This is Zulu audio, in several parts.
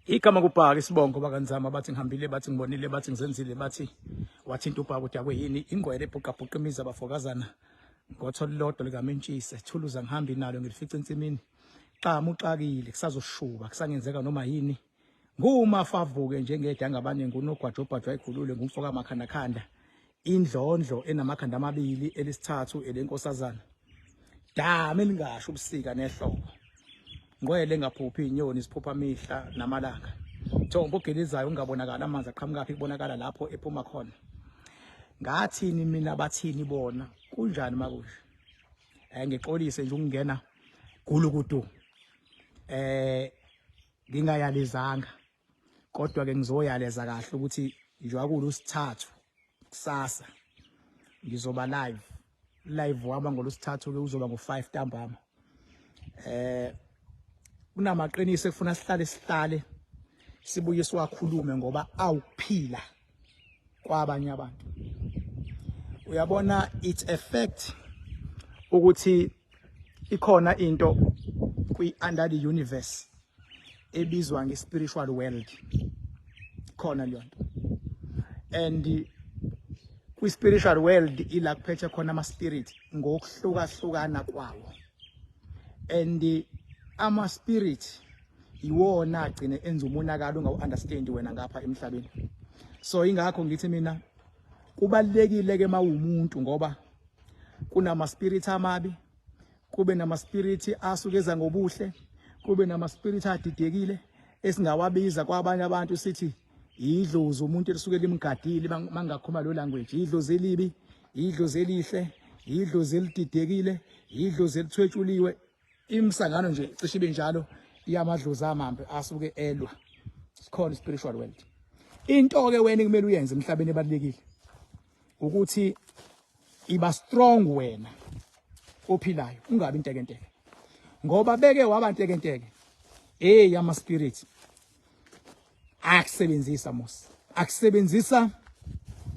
Igama kubhaka isibongo bakanzama bathi ngihambile, bathi ngibonile, bathi ngizenzile, bathi wathinta ubhaka udakwe yini ingqwele ebhuqabhuqa imizi abafokazana ngotho lilodwa likamentshise thuluza ngihambi nalo ngilifica ensimini xamu uxakile kusazoshuba kusangenzeka noma yini. Ngumafavuke njengedanga abanye ngunogwaja obhajwa igulule ngumfo kamakhandakhanda indlondlo enamakhanda amabili elisithathu elenkosazana dama elingasho ubusika nehlobo ngqwele engaphuphi inyoni ziphupha mihla namalanga thombo ogelizayo ungabonakala amanzi aqhamukaphi kubonakala lapho ephuma khona. Ngathini mina bathini bona kunjani makusho ngixolise nje ukungena gulukudu ngingayalizanga kodwa ke ngizoyaleza kahle ukuthi njengoba kulusithathu kusasa ngizoba live live wami ngolwesithathu ke uzoba ngo-5 ntambama. Kunamaqiniso ekufuna sihlale sibuye siwakhulume ngoba awukuphila kwabanye abantu. Uyabona, it's a fact ukuthi ikhona into kwi under the universe ebizwa nge-spiritual world, khona leyo nto. And kwi-spiritual world ila kuphethe khona ama-spirit ngokuhlukahlukana kwawo, and ama-spirit iwona agcine enza umonakalo ungawu-understand wena ngapha emhlabeni. So ingakho ngithi mina kubalulekile ke mawumuntu, ngoba kunama-spirit amabi, kube nama-spirit asuke eza ngobuhle, kube nama-spirit adidekile esingawabiza kwabanye abantu sithi idlozi umuntu elisuke limgadile mangakhuluma lo language, idlozi elibi, idlozi elihle, idlozi elididekile, idlozi elithwetshuliwe. Imsangano nje cishe ibe njalo yamadlozi amambe asuke elwa. Sikhona spiritual world. Into ke wena kumele uyenze emhlabeni ebalulekile ukuthi iba strong wena ophilayo, ungabi intekenteke, ngoba beke waba ntekenteke hey ama spirit akusebenzisa mos akusebenzisa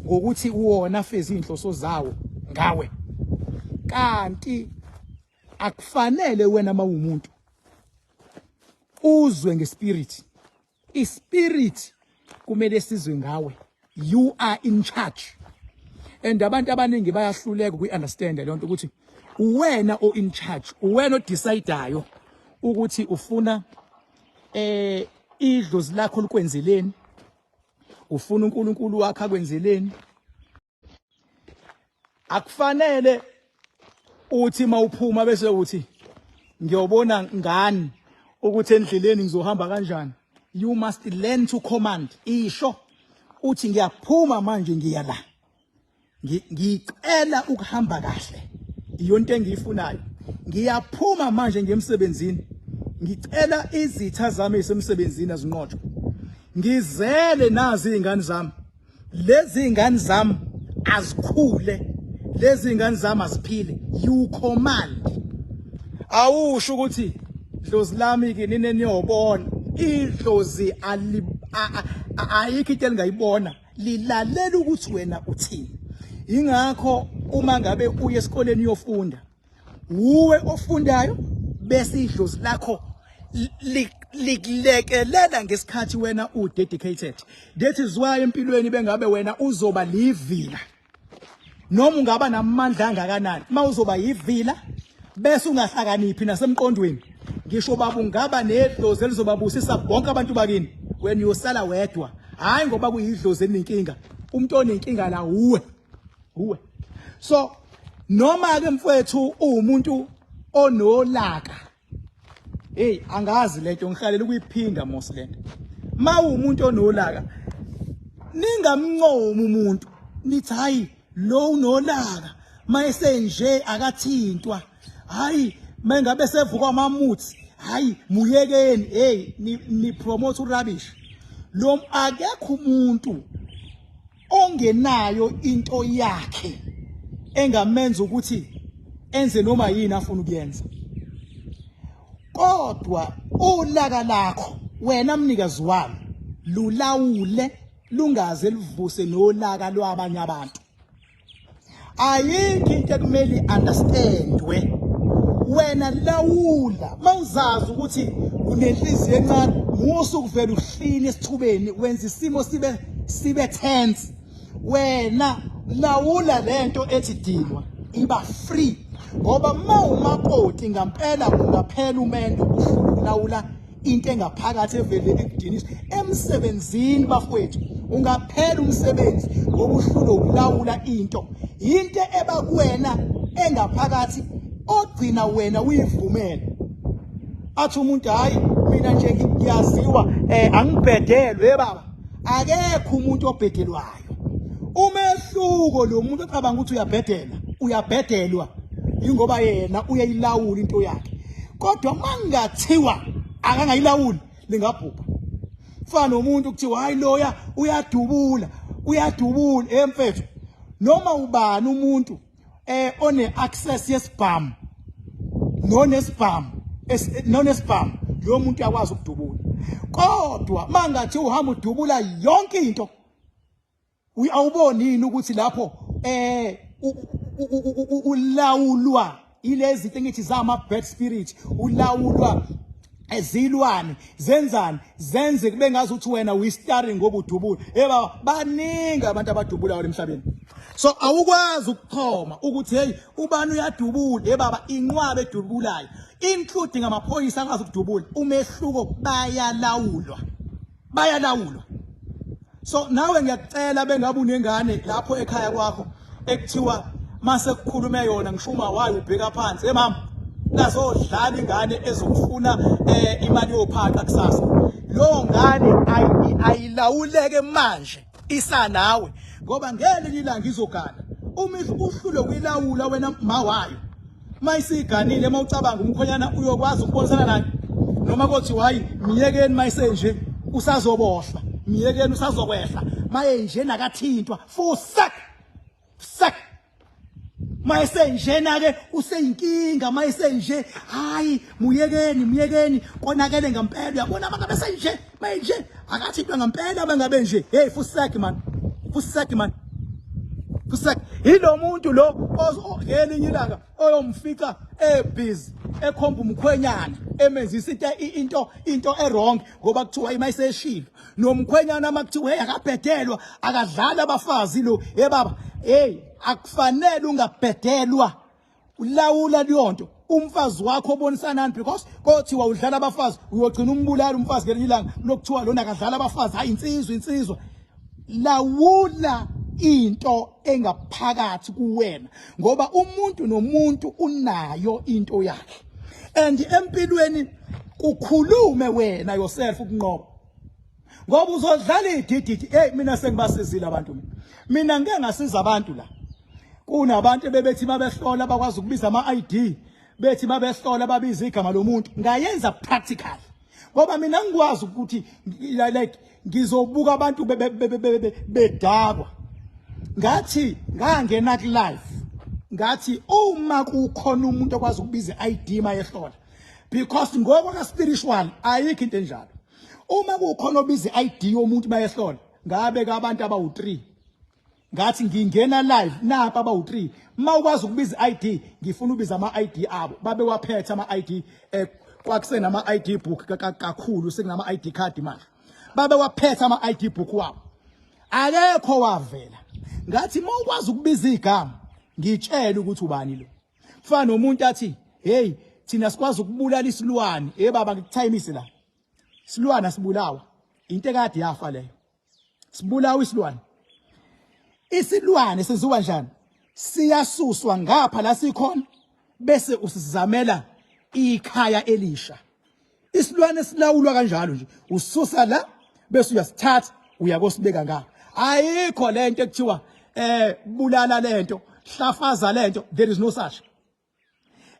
ngokuthi uwona afeze inhloso zawo ngawe, kanti akufanele wena mawumuntu uzwe ngespirit. Ispirit kumele sizwe ngawe, you are in charge. And abantu abaningi bayahluleka ukuyi-understand leyo nto ukuthi uwena o in charge, uwena odecidayo ukuthi ufuna idlozi lakho likwenzeleni, ufuna uNkulunkulu wakhe akwenzeleni. Akufanele uthi mawuphuma bese uthi ngiyobona ngani ukuthi endleleni ngizohamba kanjani. You must learn to command. Isho uthi ngiyaphuma manje ngiya la, ngicela ukuhamba kahle, iyonto engiyifunayo. Ngiyaphuma manje ngiye emsebenzini, ngicela izitha zami ezisemsebenzini azinqotshwe. Ngizele nazi izingane zami, lezi ingane zami azikhule, lezi ingane zami aziphile. You command. Awusho ukuthi dlozi lami ke nine niyobona idlozi ayikho into elingayibona, lilalela ukuthi wena uthini. Ingakho uma ngabe uye esikoleni uyofunda, uwe ofundayo bese idlozi lakho likulekelela ngesikhathi wena u-dedicated. That is why empilweni bengabe wena uzoba livila noma ungaba namandla angakanani, uma uzoba yivila bese ungahlakaniphi nasemqondweni, ngisho baba ungaba nedlozi elizobabusisa bonke abantu bakini, wena uyosala wedwa. Hhayi ngoba kuyidlozi elinenkinga, umuntu onenkinga la uwe uwe. So noma ke mfowethu uwumuntu onolaka, hey angazi lento ngihlalela ukuyiphinda mos lento. Mawumuntu onolaka ningamncomi umuntu nithi hayi lo unolaka mayesenje akathintwa, hayi mengabe sevuka amamuthi hayi muyekeni. Hey ni promote urubbish lo. Akekho umuntu ongenayo into yakhe engamenza ukuthi enze noma yini afuna ukuyenza, kodwa ulaka lakho wena mnikazi walo lulawule, lungaze livuse nolaka lwabanye abantu. Ayikho into ekumele understandwe, wena lawula mawuzazi ukuthi Unenhliziyo encane, musa ukuvela uhline esithubeni, wenza isimo sibe tense. Wena lawula lento ethi dinwa, iba free, ngoba uma umakoti ngampela ungaphela umendo uhlula ukulawula into engaphakathi evele ekudinisa emsebenzini. Bafowethu, ungaphela umsebenzi ngoba uhlulwe ukulawula into eba kuwena engaphakathi ogcina wena uyivumele. Athi umuntu, hayi, mina nje ngiyaziwa, angibhedelwe. Baba, akekho umuntu obhedelwayo. Umehluko, lo muntu ocabanga ukuthi uyabhedela, uyabhedelwa ingoba yena uyayilawula into yakhe, kodwa mangathiwa akangayilawuli, lingabhubha. Fana nomuntu kuthiwa, hayi, loya uyadubula, uyadubula. Emfethu, noma ubani umuntu one access yesibhamu, nonesibhamu, nonesibhamu, lo muntu uyakwazi ukudubula, kodwa mangathi uhamba udubula yonke into, awuboni yini ukuthi lapho ulawulwa ilezi zinto engithi zama bad spirit, ulawulwa ezilwane zenzani, zenze kube ngazi ukuthi wena uyi-starring ngoba udubula? Hey baba, baningi abantu abadubulayo emhlabeni, so awukwazi ukuchoma ukuthi, hey, ubani uyadubula. Hey baba, inqwaba edubulayo, including amaphoyisa akwazi ukudubula. Umehluko, bayalawulwa, bayalawulwa. So nawe ngiyakucela, bengabe unengane lapho ekhaya kwakho ekuthiwa mase kukhulume yona, ngisho uma wayo ubheka phansi. Hey mama, lazodlala ingane ezokufuna imali yophaqa kusasa. Lo ngane ayilawuleke manje isanawe, ngoba ngelinye ilanga izogana. Uma uhlulwe kuyilawula wena ma wayo, mayisiganile, mawucabanga umkhonyana uyokwazi ukubonisana naye, noma kothi, hayi, miyekeni, mayisenje usazobohla, miyekeni usazokwehla, maye nje nakathintwa, fusek sek, mayesenjena ke useyinkinga, mayesenje, hayi, muyekeni, muyekeni, konakele ngempela. Uyabona abantu abesenje, mayenje akathintwa ngempela, bangabe nje, hey, fusek man, fusek man, fusek. Yilo muntu lo ngelinye ilanga oyomfica ebusy ekhomba umkhwenyana, emenzisa into e-wrong, ngoba kuthiwa imayiseshilo nomkhwenyana, makuthiwa, hey, akabhedelwa, akadlali abafazi lo. Hey baba, hey, akufanele ungabhedelwa. Ulawula leyo nto, umfazi wakho obonisanani, because kothiwa udlala abafazi, uyogcina umbulala umfazi ngelinye ilanga, lokuthiwa lona akadlala abafazi. Hayi, insizwa, insizwa, lawula into engaphakathi kuwena, ngoba umuntu nomuntu unayo into yakhe, and empilweni kukhulume wena yourself ukunqoba, ngoba uzodlala idididi. Hey, mina sengibasizile abantu, mina ngeke ngasiza abantu la. Kunabantu bebethi babehlola bakwazi ukubiza ama-ID, bethi babehlola babiza igama lomuntu. Ngayenza practical, ngoba mina ngikwazi ukuthi like ngizobuka abantu bedakwa. Ngathi ngangena ku live, ngathi uma kukhona umuntu okwazi ukubiza i-ID mayehlola, because ngokwa spiritual ayikho into enjalo. Uma kukhona obiza i-ID yomuntu bayehlola, ngabeka abantu abawu3, ngathi ngingena live, napa abawu3, uma ukwazi ukubiza i-ID, ngifuna ubiza ama-ID abo. Babe waphethe ama-ID, kwakusenama ID book kakhulu, sekunama ID card manje. Babe waphethe ama-ID book wabo, akekho wavela. Ngathi uma ukwazi ukubiza igama, ngitshele ukuthi ubani lo. Kufana nomuntu athi, hey, thina sikwazi ukubulala isilwane. Hey baba, ngikuthayimise la, isilwane asibulawa, into ekade yafa leyo. Sibulawa isilwane? Isilwane senziwa njani? Siyasuswa ngapha la sikhona, bese usizamela ikhaya elisha. Isilwane silawulwa kanjalo nje, ususa la bese uyasithatha uyakosibeka ngapha. Ayikho lento ekuthiwa bulala lento, hlafaza lento, there is no such.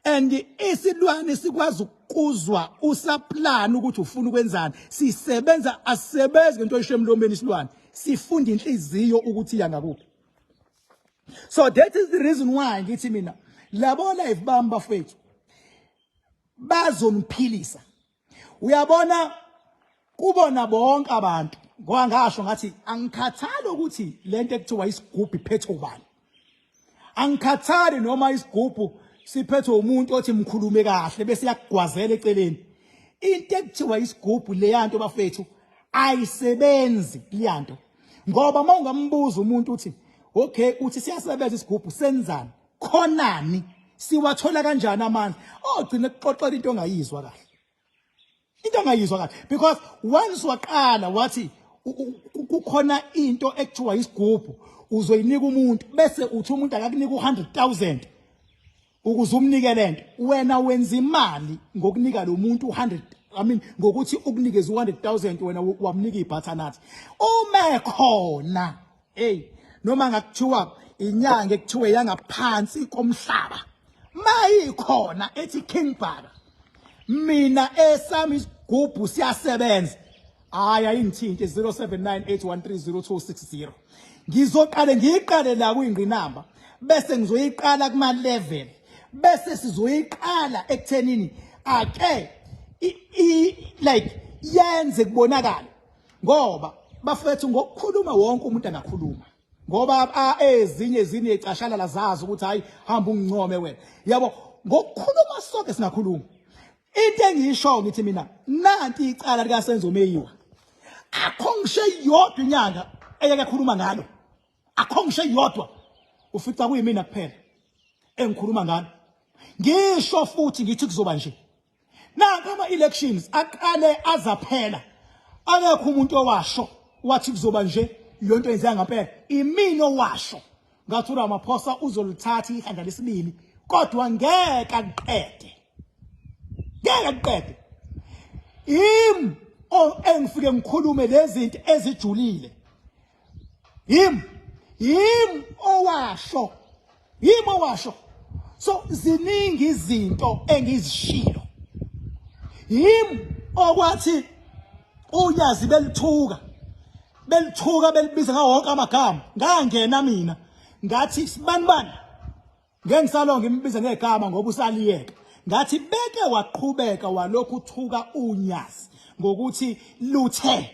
And isilwane sikwazi ukuzwa usaplan ukuthi ufuna ukwenzani. Sisebenza, asisebenzi ngento oyisho emlomeni. Isilwane sifunda inhliziyo ukuthi iya ngakuphi. So that is the reason why ngithi mina labo live bami, bafethu, bazoniphilisa. Uyabona, kubona bonke abantu, ngoba ngasho ngathi angikhathali ukuthi lento ekuthiwa isigubhu iphethwe ubani, angikhathali noma isigubhu siphethwe umuntu othi mkhulume kahle bese yakugwazela eceleni. Into ekuthiwa isigubhu leyanto bafethu ayisebenzi leyanto. Ngoba uma ungambuza umuntu uthi okay uthi siyasebenza isigubhu senzani? Khonani? Siwathola kanjani amandla? Ogcina kuxoxela into ongayizwa kahle. Into ongayizwa kahle because once waqala wathi kukhona into ekuthiwa isigubhu uzoyinika umuntu bese uthi umuntu akakunika u100000 ukuze umnike lento wena wenza imali ngokunika lo muntu u100 I mean ngokuthi ukunikeze u100000 wena wamnika ibutternut uma khona hey noma ngakuthiwa inyanga ekuthiwe yangaphansi komhlaba mayikhona ethi King Bhaka mina esami isigubhu siyasebenza hayi ayingithinte 0798130260 ngizoqale ngiyiqale la kuyingqinamba bese ngizoyiqala kuma level bese sizoyiqala ekuthenini ake like yenze kubonakala ngoba bafethu ngokukhuluma wonke umuntu angakhuluma ngoba ezinye zinecashalala zazi ukuthi hayi hamba ungincome wena yabo ngokukhuluma sonke singakhuluma into engiyisho ngithi mina nanti icala likaSenzo Meyiwa akho ngisho eyodwa inyanga eyake khuluma ngalo akho ngisho eyodwa ufica kuyimina kuphela engikhuluma ngalo ngisho futhi ngithi kuzoba nje nanka ama elections aqale azaphela akekho umuntu owasho wathi kuzoba nje yonto yenzeka ngempela imina owasho ngathi uRamaphosa uzolithatha ihlandla lesibili kodwa ngeke akuqede ngeke akuqede im engifike ngikhulume lezi zinto ezijulile yim yim owasho yim owasho so ziningi izinto engizishilo yim okwathi unyazi belithuka belithuka belibiza ngawo wonke amagama ngangena mina ngathi sibanibani ngeke ngisalo ngimbize ngegama ngoba usaliyeka ngathi beke waqhubeka walokhu uthuka unyazi ngokuthi luthe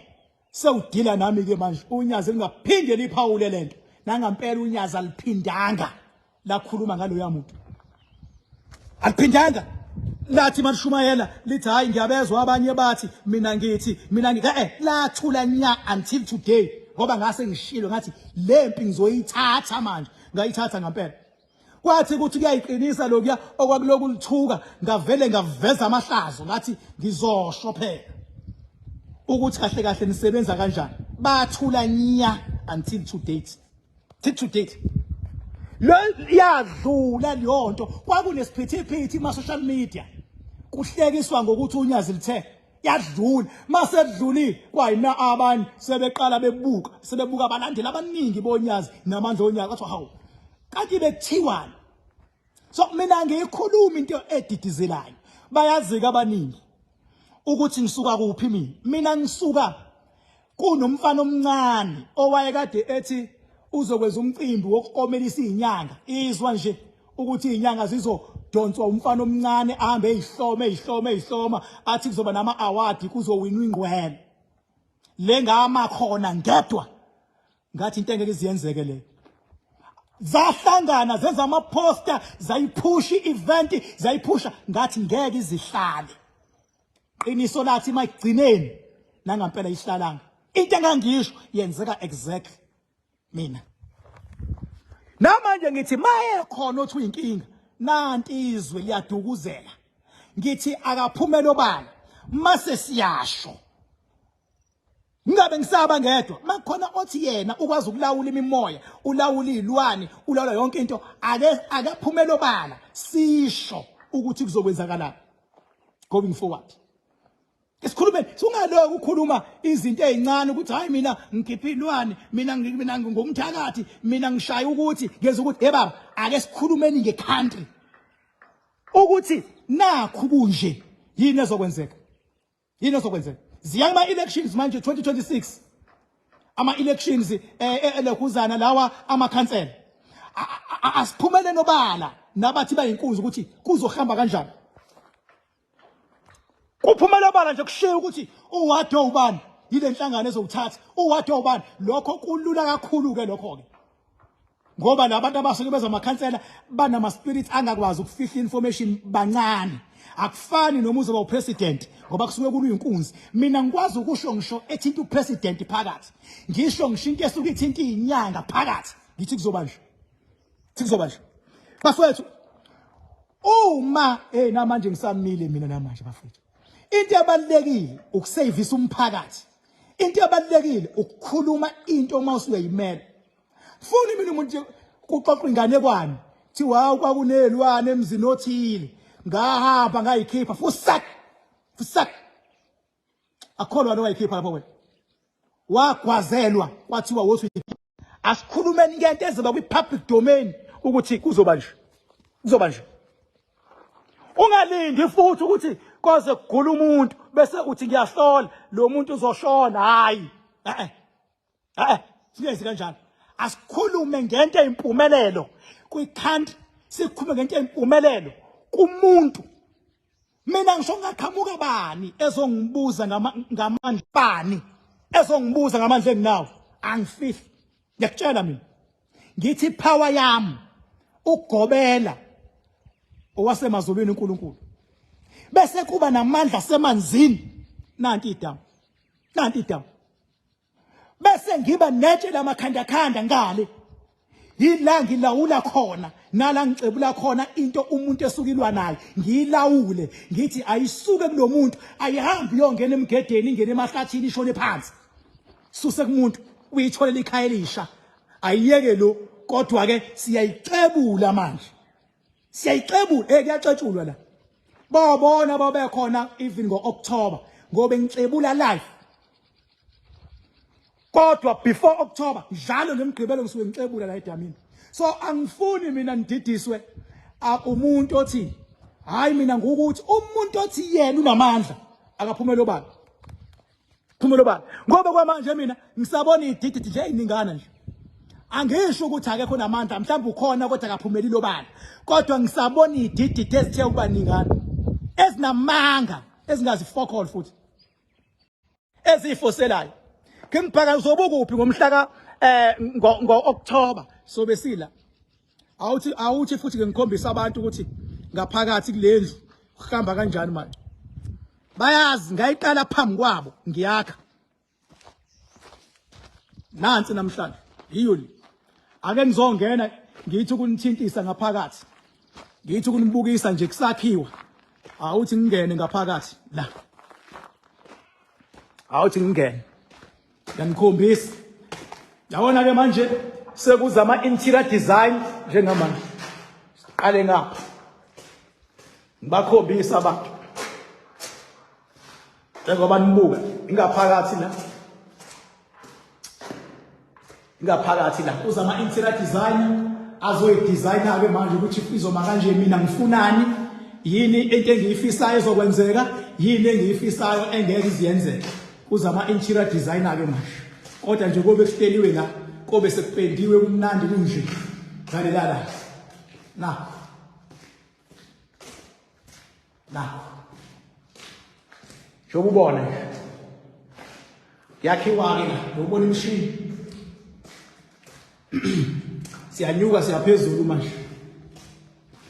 sewudila nami ke manje unyazi lingaphinde liphawule lento nangampela unyazi aliphindanga lakhuluma ngaloya muntu aliphindanga lathi malishumayela lithi hayi ngiyabezwa abanye bathi mina ngithi mina ngithi eh lathula nya until today ngoba ngase ngishilo ngathi lempi ngizoyithatha manje ngayithatha ngempela kwathi ukuthi kuyayiqinisa lokuya okwakuloku lithuka ngavele ngaveza amahlazo ngathi ngizosho phela ukuthi kahle kahle nisebenza kanjani bathula nya until to date till to date lo yadlula leyo nto kwakunesiphithiphithi kuma social media kuhlekiswa ngokuthi unyazi lithe yadlula mase kudlulile kwayina abanye sebeqala bebuka sebebuka abalandeli abaningi bonyazi namandla onyazi kwathiwa hawu kanti bekuthiwani so mina ngiyikhuluma into edidizelayo bayazika abaningi ukuthi ngisuka kuphi mina mina ngisuka kunomfana omncane owayekade ethi uzokwenza umcimbi wokukomelisa izinyanga izwa nje ukuthi izinyanga zizodonswa umfana omncane ahambe ezihloma ezihloma ezihloma athi kuzoba nama award kuzowinwa ingqwele le ngama khona ngedwa ngathi into engeke iziyenzeke le zahlangana zenza ama-poster zayiphusha i-event zayiphusha ngathi ngeke izihlale qiniso lathi mayigcineni nangampela ihlalanga into engangisho yenzeka exactly mina namanje ngithi maye khona othi uyinkinga nanti izwe liyadukuzela ngithi akaphumele obala mase siyasho ngingabe ngisaba ngedwa makukhona othi yena ukwazi ukulawula imimoya ulawula izilwane ulawula yonke into ake akaphumele obala sisho ukuthi kuzokwenzakalani going forward esikhulumeni sungaloku ukhuluma izinto ezincane ukuthi hayi mina ngikhipha ilwane mina mina ngumthakathi mina ngishaya ukuthi ngenza ukuthi hey baba ake sikhulumeni ngecountry ukuthi nakhu kunje yini ezokwenzeka yini ezokwenzeka ziya kuma elections manje 2026 ama elections elekhuzana eh, eh, lawa amakhansela asiphumele nobala nabathi bayinkunzi ukuthi kuzohamba kanjani kuphumela obala nje kushiye ukuthi uwade ubani yile nhlangano ezowuthatha uwade ubani lokho kulula kakhulu ke lokho ke Ngoba labantu abasuke beza amakhansela banama spirits angakwazi ukufihla information, bancane. Akufani noma uzoba upresident, ngoba kusuke kuluyinkunzi. Mina ngikwazi ukusho ngisho ethinta upresident phakathi, ngisho into esuke ithinta izinyanga phakathi, ngithi kuzoba nje, kuzoba nje, bafowethu. Uma namanje ngisamile mina namanje, bafowethu, into ebalekile ukusavisa umphakathi, into ebalekile ukukhuluma into uma usuyayimela. Funi mina umuntu kuxoxa inganekwane, thiwa kwakunelwane emzini othile, ngahamba ngayikhipha, fusak fusak, akholwa lo wayikhipha lapho, wena wagwazelwa, kwathiwa wothi. Asikhulumeni ngento ezoba kwi-public domain ukuthi kuzoba nje, kuzoba nje. Ungalindi futhi ukuthi koze kugula umuntu bese uthi ngiyahlola, lo muntu uzoshona. Hayi, eh eh, singenzi kanjalo. Asikhulume ngento eyimpumelelo kwi-country, sikhulume ngento eyimpumelelo kumuntu. Mina ngisho ngaqhamuka bani ezongibuza ngamandla, bani ezongibuza ngamandla enginawo, angifihli, ngiyakutshela mina, ngithi power yami ugobela owasemazulwini uNkulunkulu, bese kuba namandla semanzini. Nanti idamu, nanti idamu, bese ngiba netshe lamakhandakhanda ngale, yila ngilawula khona, nala ngicebula khona into umuntu esukilwa nayo, ngiyilawule, ngithi ayisuke kulomuntu, ayihambi iyongena emgedeni, ingene emahlathini, ishone phansi. Suse kumuntu, uyitholela ikhaya elisha, ayiyeke lo. Kodwa ke siyayicebula manje, siyayicebula, kuyacetshulwa la. Babona babekhona even ngo-October, ngoba ngicebula live, kodwa before October njalo ngemgqibelo ngisuke ngicebula la edamini. So angifuni mina ngididiswe umuntu othi hayi, mina ngukuthi umuntu othi yena unamandla akaphumele obala, phumele obala, ngoba kwamanje mina ngisabona idididi nje eyiningana nje. Angisho ukuthi akekho namandla, mhlawumbe ukhona, kodwa akaphumelile obala. Kodwa ngisabona idididi ezithe ukuba ningana, ezinamanga, ezingazifokol futhi ezifoselayo. Ngimphaka uzobukuphi ngomhla ka ngo October sobe sila. Awuthi futhi ke ngikhombisa abantu ukuthi ngaphakathi kulendlu kuhamba kanjani manje. Bayazi ngayiqala phambi kwabo ngiyakha. Nansi namhlanje yiyo le. Ake ngizongena ngithi ukunithintisa ngaphakathi, ngithi ukunibukisa nje kusakhiwa. Awuthi ngingene ngaphakathi la, awuthi ngingene, ngiyanikhombisa. Yabona ke manje sekuza ama interior design njengamanje. Siqale ngapha, ngibakhombisa abantu njengoba nibuka ingaphakathi la, ingaphakathi la kuza ama interior designer azoyidesigna ke manje ukuthi izoma kanje, mina ngifunani, yini into engiyifisayo ezokwenzeka, yini engiyifisayo engeke iziyenzeke. Kuza ama interior designer ke manje, kodwa nje kobe kuhleliwe la, kobe sekupendiwe, kumnandi kunje ngalela la na la, njengoba ubona nje yakhiwa-ke la, ubona imishini. Siyanyuka siyaphezulu manje,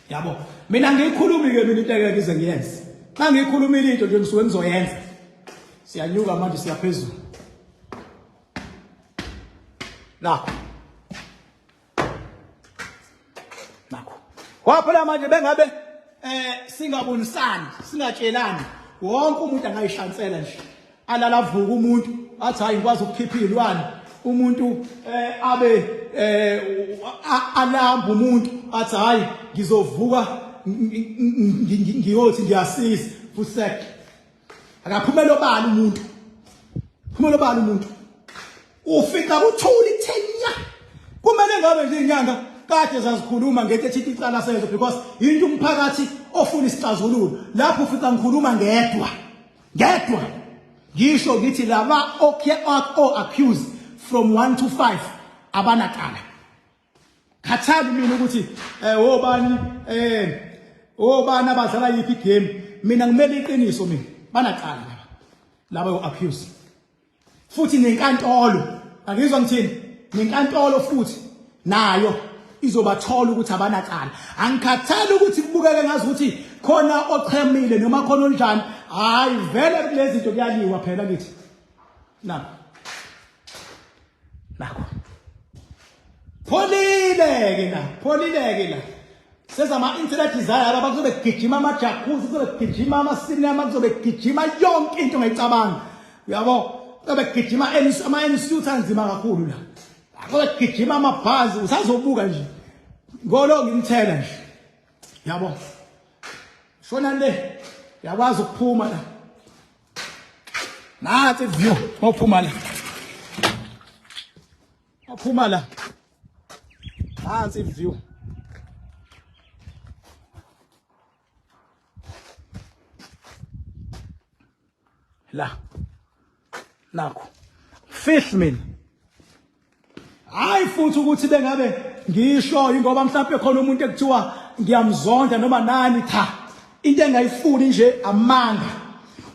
yabo. Mina ngiyikhulumi-ke mina into engeke ngize ngiyenze. Xa ngiyikhulumile into nje, ngisuke ngizoyenza. Siyanyuka manje siyaphezulu nakho, nakho kwaphela manje. Bengabe singabonisani, singatshelani, wonke umuntu angayishansela nje, alala avuka umuntu athi hayi, ngikwazi ukukhipha izilwane. Umuntu abe alamba umuntu athi hayi, ngizovuka ngiyothi ngiyasiza. Fusek, akaphumela obala umuntu, phumela obala umuntu. Ufica kuthula ithenya. Kumele ngabe nje inyanga kade zazikhuluma ngento ethinta icala senzo, because into umphakathi ofuna isixazululo. Lapho ufica ngikhuluma ngedwa ngedwa, ngisho ngithi laba okay o accused from 1 to 5 abanacala. Khathali mina ukuthi obani, obani abadlala yiphi game, mina ngimele iqiniso. Mina banacala laba laba accused, futhi nenkantolo, angizwa ngithini, nenkantolo futhi nayo. Izobathola ukuthi abanacala. Angikhathali ukuthi kubukeke ngazi ukuthi khona ochemile noma khona onjani. Hayi vele kulezi zinto kuyaliwa phela kithi. Nakho. Nakho. Pholile ke la, pholile ke la. Sezama internet desire laba kuzobe kugijima ama jacuzzi, kuzobe kugijima ama cinema, kuzobe kugijima yonke into ongayicabanga. Uyabo? Kuzobe kugijima ama ensuite anzima kakhulu la. Kuzobe kugijima amabhazi usazobuka nje. Ngolo ngimthela nje. Yabo? Shona le. Uyakwazi ukuphuma la. Nansi view mawuphuma la. Mawuphuma la. Nansi view. La. Nakho. Fish mina. Hayi futhi ukuthi bengabe ngisho ingoba mhlawumbe khona umuntu ekuthiwa ngiyamzonda noma nani cha. Into engayifuni nje amanga.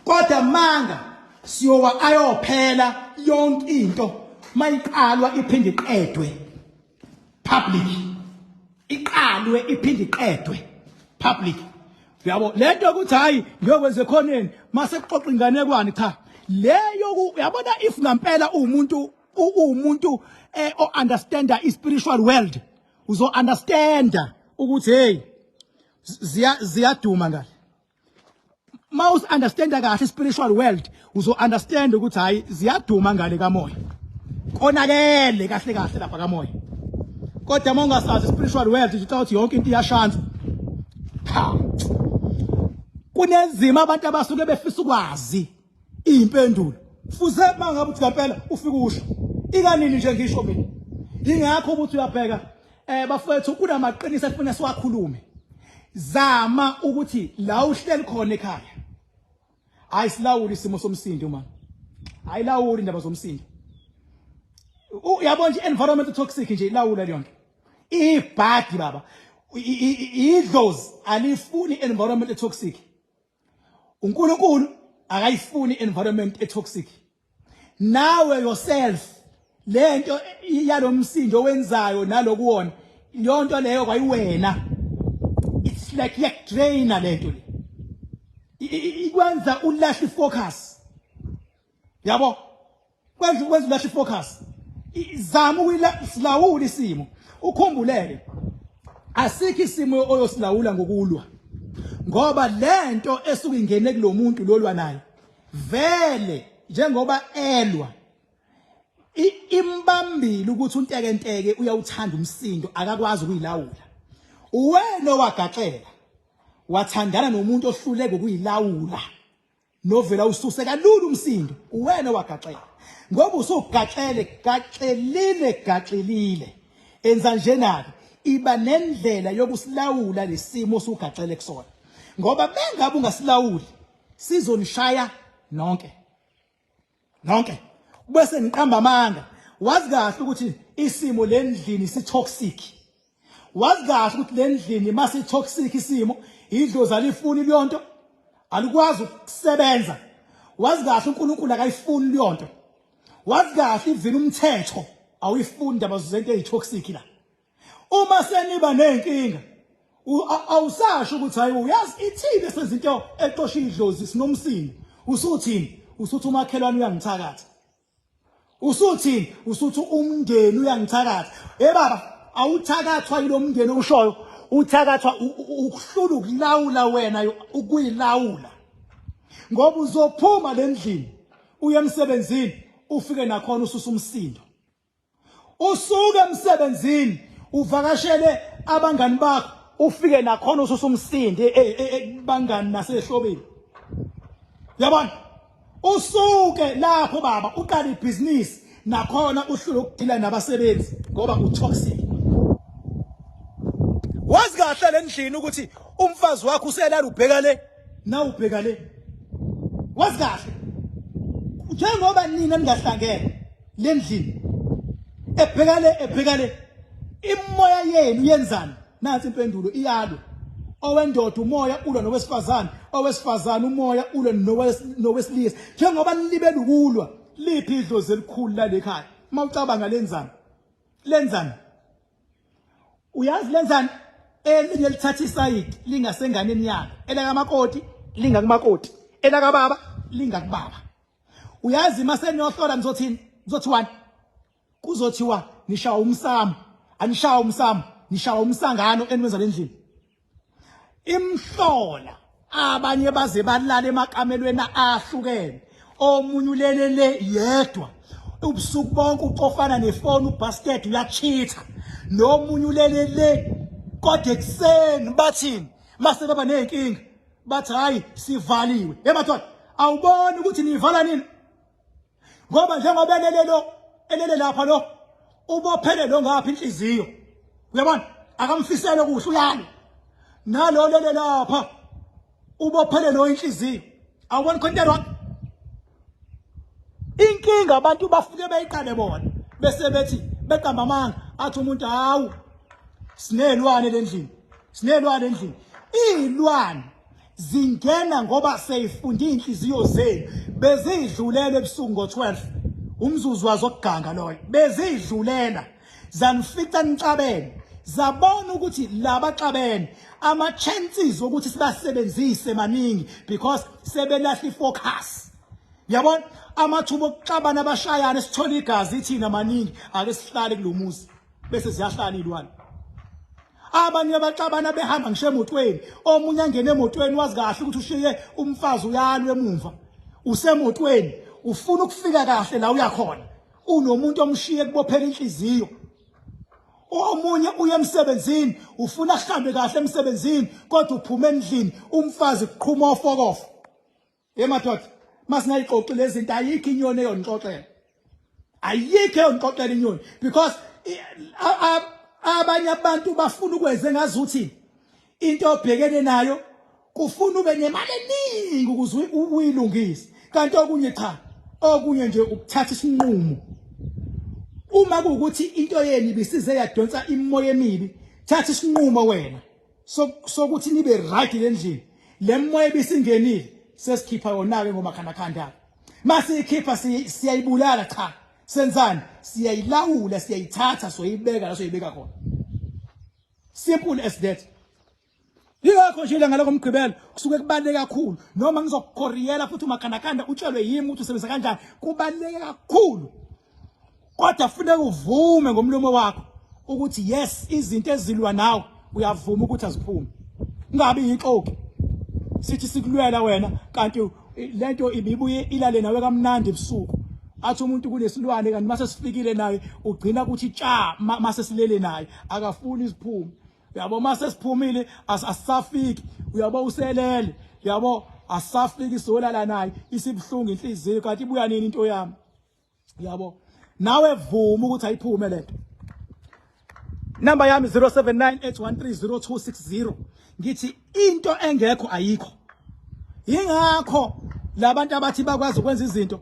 Kodwa amanga siyowa ayophela yonke into mayiqalwa iphinde iqedwe public. Iqalwe iphinde iqedwe public. Uyabo lento ukuthi hayi ngiyokwenza ekhoneni mase kuxoxa inganekwane cha. Leyo uyabona if ngampela uwumuntu uwumuntu eh, o understanda i spiritual world uzo understanda ukuthi hey ziya ziyaduma ngale ma us understanda kahle spiritual world uzo understand ukuthi hayi ziyaduma ngale kamoya konakele kahle kahle lapha kamoya kodwa uma ungasazi spiritual world uthi ukuthi yonke into iyashanza cha kunezimo abantu abasuke befisa ukwazi Iyimpendulo. Fuze mangabe uthi ngempela ufike usho. Ikanini nje ngisho mina. Ingakho ukuthi uyabheka eh bafethu kunamaqiniso efuna siwakhulume. Zama ukuthi la uhleli khona ekhaya. Hayi silawuli isimo somsindo man. Ayilawuli indaba zomsindo. Uyabona nje environment toxic nje ilawula leyo nto. Ibhadi baba. Idlozi alifuni environment toxic. uNkulunkulu akayifuni environment etoxic nawe yourself lento yalomsindo owenzayo nalokuwona yonto leyo kwayiwena it's like iyakudraina lento le ikwenza ulahle focus yabo kwenza kwenza ulahle focus zama ukusilawula isimo ukhumbuleke asikho isimo oyosilawula ngokulwa ngoba lento esuke ingene kulomuntu lolwa naye vele njengoba elwa imbambile ukuthi untekenteke uyawuthanda umsindo akakwazi ukuyilawula uwena owagaxela wathandana nomuntu ohluleke ukuyilawula novela ususe kalula umsindo uwena owagaxela ngoba usugaxele gaxelile gaxelile enza njena-ke iba nendlela yokusilawula lesimo osugaxele kusona ngoba bengabe ungasilawuli sizonishaya nonke nonke bese niqamba amanga wazi kahle ukuthi isimo lendlini si toxic wazi kahle ukuthi lendlini mase toxic isimo idlozi alifuni leyonto alikwazi ukusebenza wazi kahle uNkulunkulu akayifuni leyonto wazi kahle ivina umthetho awuyifuni indaba zento ezitoxic la uma seniba nenkinga awusasho ukuthi hayi uyazi ithini esenza into exosha idlozi sinomsindo usuthini usuthi umakhelwane uyangithakatha usuthini usuthi umndeni uyangithakatha hey baba awuthakathwa yilo mndeni okushoyo uthakathwa ukuhlula ukulawula wena ukuyilawula ngoba uzophuma lendlini uye emsebenzini ufike nakhona ususa umsindo usuke emsebenzini uvakashele abangani bakho ufike nakhona ususa umsindi e, e, e, bangani nasehlobeni yabona usuke lapho baba uqala ibhizinisi nakhona uhlule ukudila nabasebenzi ngoba utoxic wazi kahle lendlini ukuthi umfazi wakho uselala ubheka le nawe ubheka le wazi kahle njengoba nina ningahlangene lendlini ebheka le ebheka le imoya yenu yenzani nansi impendulo iyalo owendoda umoya ulwa nowesifazane owesifazane umoya ulwa nowesilisa njengoba nilibele ukulwa liphi idlozi elikhulu lalekhaya uma ucabanga lenzani lenzani Uyazi lenzani? Elinye lithatha isayidi lingasenganeni yalo. Elakamakoti lingakumakoti. Elakababa lingakubaba. Uyazi mase niyohlola nizothini? Kuzothiwani? Kuzothiwa nishawa umsamo. Anishawa umsamo, nishawa umsangano eniwenza lendlini. Imhlola abanye baze balala emakamelweni ahlukene. Omunye ulele le yedwa. Ubusuku bonke ucofana nefoni ubasket uyachitha. Nomunye ulele le kodwa ekuseni bathini? Mase baba nezinkinga bathi hayi sivaliwe. Hey madoda, awuboni ukuthi nivala nini? Ngoba njengoba elele lo elele lapha lo ubophele lo ngapha inhliziyo. Uyabona? Akamfisele kuhle uyalo. Nalo lele lapha ubophele lo inhliziyo. Awuboni khona into Inkinga abantu bafike beyiqale bona bese bethi beqamba amanga athi umuntu hawu sinelwane lendlini sinelwane endlini izilwane zingena ngoba seyifunde inhliziyo zenu bezidlulela ebusuku ngo12 umzuzu wazo okuganga loyo bezidlulela zanifica nixabene zabona ukuthi laba xabene ama chances ukuthi sibasebenzise maningi because sebelahla ifocus. Yabona amathuba okuxabana abashayana sithola igazi ithina maningi ake sihlale kulomuzi bese ziyahlala izilwane. Abanye baxabana behamba ngisho emotweni, omunye angene emotweni wazi kahle ukuthi ushiye umfazi uyalwa emumva. Usemotweni ufuna ukufika kahle la uyakhona. Unomuntu omshiye kubophela inhliziyo. Omunye uye emsebenzini ufuna kuhambe kahle emsebenzini kodwa uphuma endlini umfazi kuqhuma ofokofo. Ye madoda, masingayixoxi lezi zinto ayikho inyoni eyonixoxela. Ayikho eyonixoxela inyoni because abanye abantu bafuna ukwenza engazuthi into obhekene nayo kufuna ube nemali eningi ukuze uyilungise kanti okunye cha okunye nje ukuthatha isinqumo uma kuwukuthi into yenu ibisize yadonsa imimoya emibi thatha isinqumo wena sokuthi nibe right lendlini le moya ebisingenile sesikhipha yona ke ngomakhandakhanda masiyikhipha siyayibulala cha senzani siyayilawula siyayithatha soyibeka la soyibeka khona simple as that. Yingakho nje ilanga lokomgqibelo kusuke kubaluleke kakhulu noma ngizokukhoriyela futhi umakhandakhanda utshelwe yimi ukuthi usebenzisa kanjani kubaluleke kakhulu kodwa funeka uvume ngomlomo wakho ukuthi yes izinto ezilwa nawe uyavuma ukuthi aziphume ungabi yixoki sithi sikulwela wena kanti lento ibibuye ilale nawe kamnandi ebusuku athi umuntu kunesilwane kanti mase sifikile naye ugcina ukuthi tsha mase silele naye akafuni iziphume uyabo mase siphumile asisafiki uyabo uselele uyabo asisafiki solala naye isibuhlungu inhliziyo kanti ibuya nini into yami uyabo nawe vuma ukuthi ayiphume lento Number yami 0798130260 ngithi into engekho ayikho yingakho labantu abathi bakwazi ukwenza izinto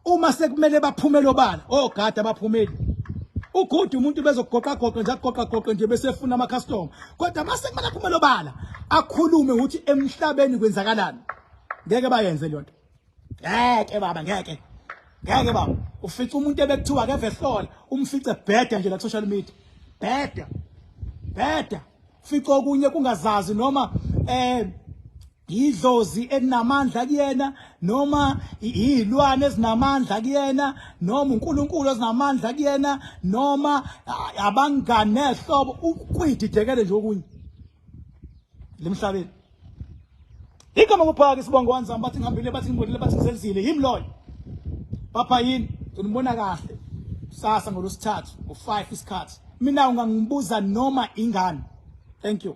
uma sekumele baphumele obala ogada abaphumeli ugudu umuntu bezogoqa goqa nje agoqa goqa nje bese efuna ama customer kodwa mase kumele aphumele obala akhulume ukuthi emhlabeni kwenzakalani ngeke bayenze leyo nto ngeke baba ngeke ngeke baba ufica umuntu ebekuthiwa akeve hlola umfice bheda nje la social media bheda bheda fica okunye kungazazi noma eh idlozi elinamandla kuyena noma izilwane ezinamandla kuyena noma uNkulunkulu ezinamandla kuyena noma abangane nehlobo ukwididekele nje okunye lemhlabeni igama kuphaka isibongo wanzama bathi ngihambile bathi ngibonile bathi ngizenzile yimi loyo bapha yini nginibona kahle kusasa ngolwesithathu ngo-5 isikhathi mina ungangibuza noma ingane thank you.